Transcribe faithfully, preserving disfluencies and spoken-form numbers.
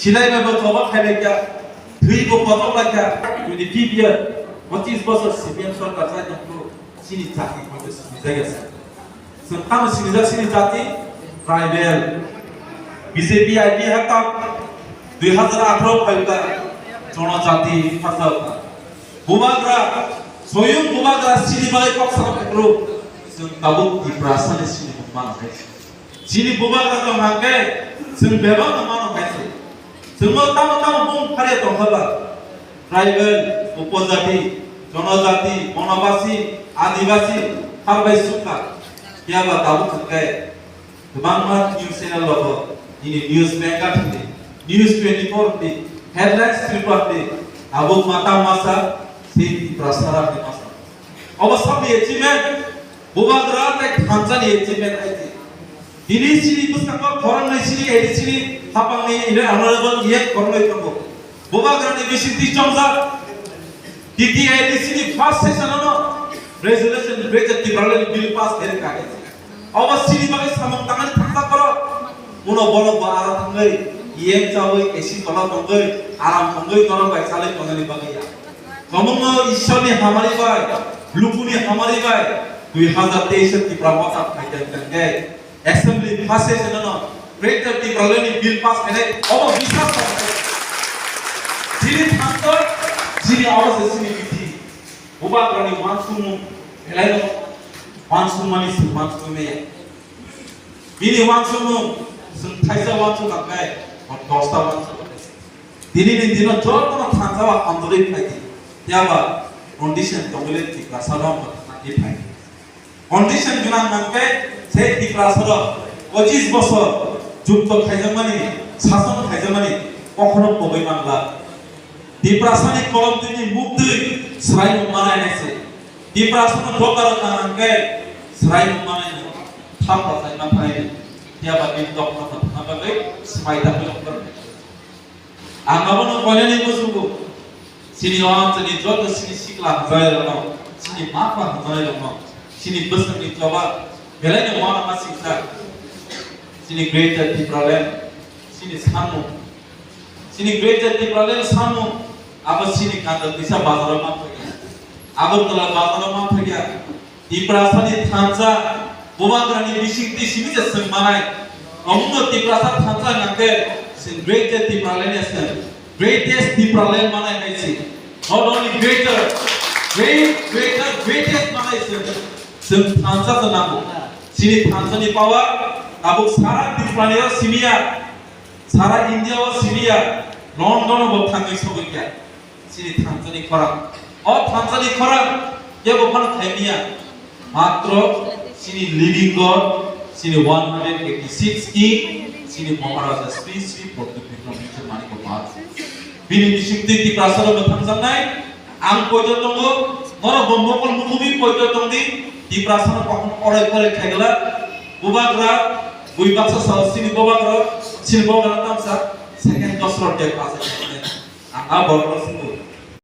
Sinai bai bo choba khai lai kha, thwi bo kochok lai kha, twenty fifth year, pochis bosor C P M sorkar chai tong phuru, chini chakri koi sinijak ya sa. Chwng tamo sinijak chini jati, tribal. B J P I P hakam, dui hazar atharo phaikha, jonojati hakam. Bubagra, soyung bubagra chini bagwi kok sakha phuru, chwng tabuk Tiprasani chini mano hai. Chini bubagra tong hangkhe, chwng bebak no mano hai se. Chwngno tamo tamo bung phariya tongkha ba. Tribal, upojati, jonojati, bonobasi, adibasi, harbai sukha. Phiaba tabuk hwnkhe, kwbangma news channel rok, nini news bank thwngdi, news twenty four thwngdi, headlines Tripura thwngdi, abo mata masa, sei Tiprasa rokni masa. Obo sabni achievement, bubagra tei thansa ni achievement aidi. Tini chini bwskango khorang nai chini A D C ni hapang ni Indian Honorable E M khorang nai tongo. Bubagra ni bising twi chongjak. T T I D C ni first session ano resolution Greater Tipraland ni bill pass khe kha. Obo chini bagwi samung tangani thangsa borok. Uno borok bo aram thangwi, iyeng chawi, A C tola tongwi, aram tongwi norok bai chalwi tongnani bagwi ya. Kwbangma Ishwar ni hamari bai, luku ni hamari bai, dui hazar teis o Tipra Motha phaikha hwnkhe Assembly first session ano Greater Tipraland ni bill pass khainai obo biswas tong. Chini thangto, chini obo se chini bithi. Bubagrani uansukmung belai no uansukmani se uansukmani ya. Bini uansukmung chwng thaisa uansuk kha khe, o dosta uansuk kha khe. Tini ni dino jotono thansa o hamjagwi phaidi. Phiaba condition tongwi le Tiprasa rok bo thangwi phaidi. Condition gwnang hwnkhe sei Tiprasa rok pochis bosor jukto khaijakmani, sason khaijakmani kokhono pogwi manla. Tiprasani kolom twi ni muk twi swraimung manai hai se. Tiprasano doka rok nang hwnkhe swraimung manai no thap rok khai ma phai. Phiaba bini dokno thangna bagwi swmai tangwi rok. Ang abono koinani muchungo. Chini o amchaini joto chini sikla hamjaknairokno, chini mapha hamjaknairokno, chini bwswkni choba belaino uanama singsa. Chini Greater Tipraland, chini samung, chini Greater Tipraland samung, abo chini Kanjapisa bazaro manthokya, Agartala bazaro manthokya, Tiprasani thansa, bubagrani bisingtwi simi se swng manai. Omono Tiprasa thansa hwnkhe, chwng Greater Tipraland ya se, Greatest Tipraland manai hai se. Not only greater, great, greater, greatest manai se. Chwng thansa se nango. Chini thansani power, tabuk sara Tripurani o simi ya. Sara India o simi ya, London o bo thangwi sogwi kha. Chini thansani khorang. O thansani khorang kebo phano khai miya. Matro chini living God, chini one hundred eighty-six king, chini Maharaja Sri Sri Pradyut Bikram Vijay Manik Pal. Bini bisingtwi Tiprasa rok bo thangjaknai. Ang poito tongo, norok bo mokol mukubi poito tongdi, Tiprasano kokno orai porai khaigwlak. Bubagra, bui baksa sao chini bubagra, chini bubagra tamsa, second dosrok dek pass khaigwlak. Ang a borokno swngo,